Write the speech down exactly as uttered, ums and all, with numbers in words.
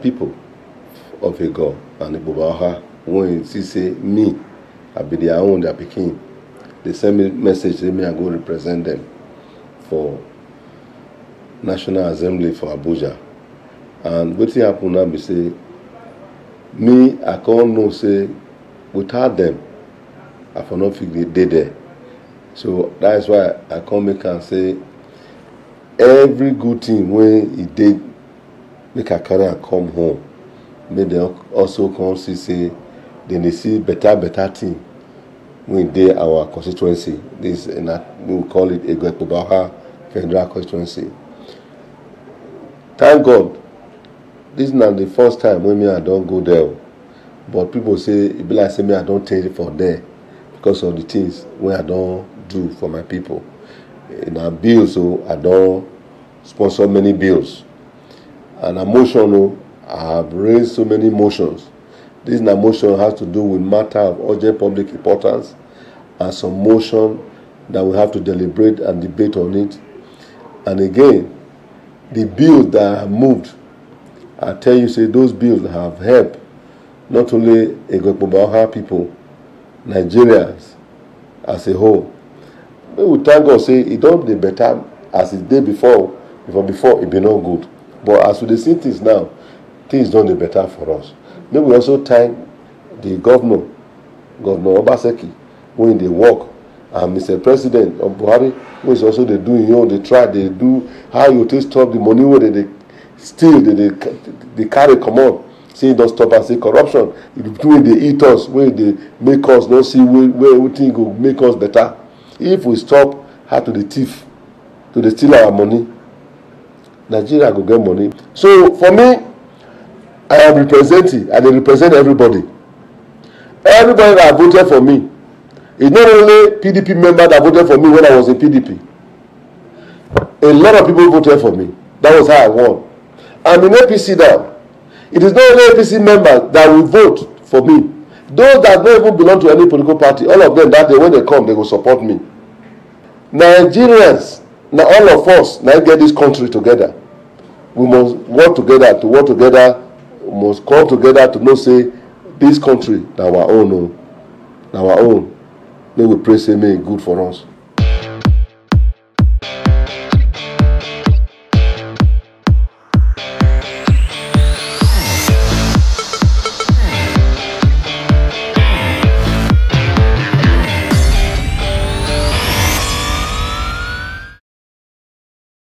people of Igo and Igbobaha, when you see say me, I be their own, their pikin, they send me message say me I go represent them for National Assembly for Abuja. And wetin happen now be say me I come know say without them I for no fit dey there. So that is why I come make am say every good thing wey e dey make I carry am come home, make dem also come see say dem dey see better better thing wey dey our constituency. This na we call it Egwekpobaha Federal Constituency. Thank God, this na the first time wey me I don go there o. But people say e be like say me I don tey for there because of the things wey I don do for my people. Eh, na bills o, I don sponsor many bills. And na motion o, I have raised so many motions. This na motion has to do with matter of urgent public importance and some motion that we have to deliberate and debate on it. And again, the bills that I have moved, I tell you say those bills have helped not only Egwekpobaha people, Nigerians as a whole. Make we thank God say e don dey better as e dey before. Before before e be no good, but as we dey see things now, things don dey better for us. Make we also thank the governor, Governor Obaseki, wey dey work, and Mister President Buhari, wey is also dey do im own, dey try dey do how you take stop the money wey dem dey steal, dem dey dey carry comot. Say e don stop am, say corruption, the thing wey dey eat us, wey dey make us no see way, way wetin go make us better. If we stop how to dey thief, to dey steal our money, Nigeria go get money. So for me, I am representing, I dey represent everybody. Everybody that voted for me, it's not only P D P member that voted for me when I was in P D P. A lot of people voted for me. That was how I won. I'm in A P C now. It is not only A P C members that will vote for me. Those that don't even belong to any political party, all of them that day when they come, they go support me. Nigerians, na all of us na get this country together. We must work together to work together. We must come together to know say this country na our own o, na our own. Make we pray say make e good for us.